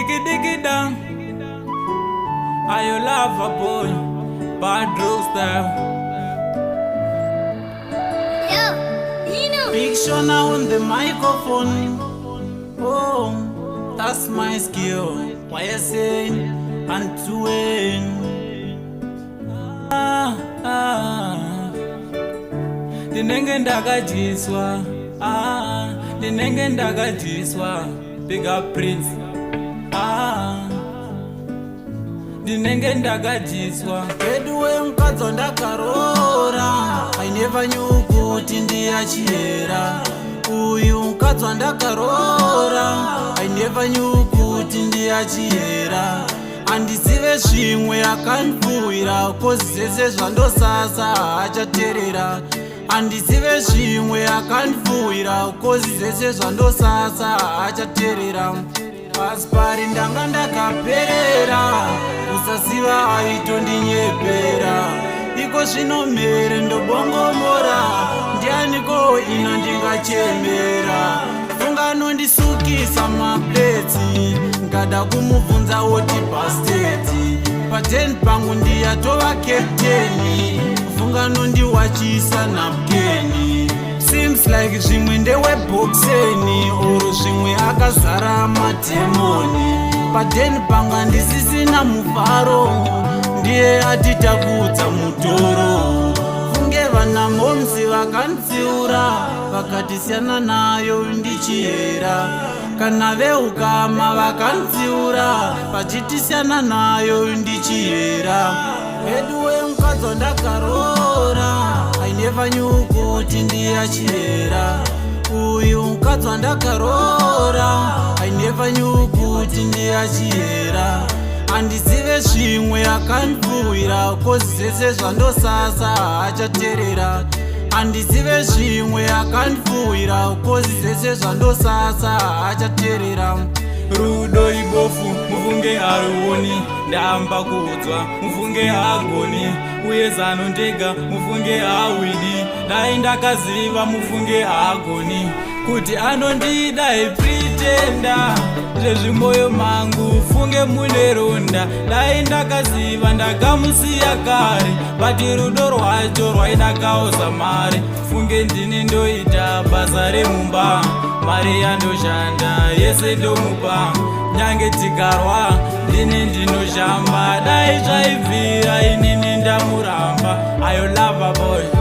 Diki diki dam. Ayo lava boy. Bad rock style. Yo, Nino. Big Shona on the microphone. Oh, that's my skill. Why you saying and to win? Ah, ah. Ndinenge ndakadyiswa, ah, ndinenge ndakadyiswa. Big up Prince. Ah, ndinenge ndakadyiswa. Veduwe, mukadzi wandakaroora, I never knew kuti ndiyachiyera. Uyu mukadzi wandakaroora, I never knew kuti ndiyachiyera. Handizive zvimwe akandipfuwira, 'cause zvese zvandosasa haachateerera. Handizive zvimwe akandipfuwira, 'cause zvese zvandosasa haachateerera. Pasi pari ndanga ndakaperera, kusaziva aitondinyepera. Iko zvino mhere ndobongomora, ndianiko ina ndingachemera? Funganondisukisa maplates, ngada kumubvunza woti bastard. Paten pangu ndiyatova captain, funganondiwachisa napkin. Seems like zvimwe ndeweboxeni or zvimwe akazara madhemoni. Padeni pangu handisisina mufaro, ndiye atitakudza mutoro. Funge vana momsi vakanditsiura, vakati siyana nayo ndichiyera. Kana veukama vakanditsiura, vachiti siyana nayo ndichiyera. Veduwe, mukadzi wandakaroora, I never knew kuti ndiyachiyera. Uyu mukadzi wandakaroora, I never knew kuti ndiyachiyera. Handizive zvimwe akandipfuwira, 'cause zvese zvandosasa haachateerera. Handizive zvimwe akandipfuwira, 'cause zvese zvandosasa haachateerera. Rudo ibofu, mufunge haruoni. Ndamba kuudzwa, mufunge haagoni. Uye zano ndega, mufunge haawini. Dai ndakaziva, mufunge haagoni. Kuti anondida ipretender, zvezvimoyo mangu funge mune ronda. Dai ndakaziva ndakamusiya kare, but rudo rwacho rwaidakauza mari. Funge ndini ndoita basa remumba, mari yandoshanda yese ndomupa. Nyange tikarwa, ndini ndinoshamba. Dai zvaibvira inini ndamuramba. Ayo lover boy.